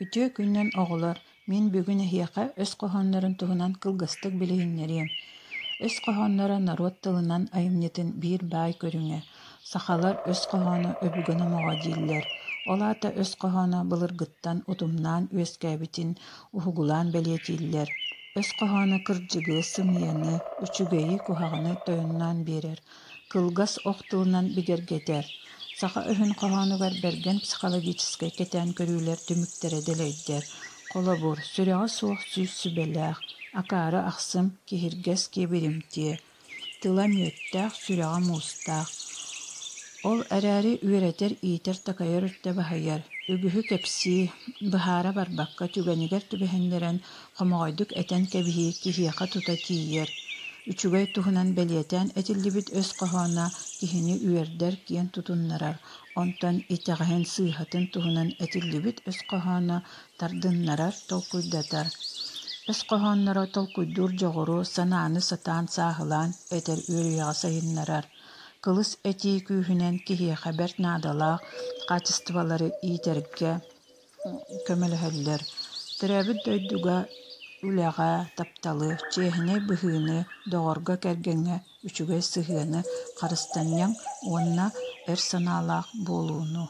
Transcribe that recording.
Үтүө күнүнэн оҕолор, мин бүгүн эһиэхэ өс хоһооннорун туһунан кылгастык билиһиннэриэм. Өс хоһоонноро норуот тылынан айымньытын биир баай көрүҥэ. Сахалар өс хоһооно өбүгэ номоҕо дииллэр. Ол аата өс хоһооно былыргыттан утумнаан үөскээбитин уһугулаан бэлиэтииллэр. Өс хоһооно кырдьыгы, сымыйаны, үчүгэйи, куһаҕаны тойонноон биэрэр, кылгас ох тылынан бигэргэтэр. Саха өһүн хоһоонугар бэргэн психологическай кэтээн көрүүлэр түмүктэрэ дэлэйдэр. Холобур, сүрэҕэ суох сүүс сүбэлээх, акаары ахсым, киһиргэс киэбиримтиэ, тыла мүөттээх, сүрэҕэ муустаах. Ол эрээри үөрэтэр, иитэр-такайар өттө баһыйар, үгүһү кэпсии, быһаара барбакка түгэнигэр түбэһиннэрэн хомоҕойдук этэн кэбиһии киһиэхэ тута тиийэр. Үчүгэй туһунан бэлиэтээн этиллибит өс хоһооно киһини үөрдэр, киэн тутуннарар, онтон итэҕэһин, сыыһатын туһунан этиллибит өс хоһооно тардыннарар, толкуйдатар. Өс хоһоонноро толкуйдуур дьоҕуру, санааны сатаан сааһылаан этэр үөрүйэҕи сайыннарар. Кылыс этии күүһүнэн киһиэхэ бэрт наадалаах хаачыстыбалары иитэргэ көмөлөһөллөр. Төрөөбүт дойдуга үлэҕэ тапталы, чиэһинэй быһыыны, доҕорго, кэргэҥҥэ үчүгэй сыһыаны, харыстанньаҥ уонна эр санаалаах буолууну.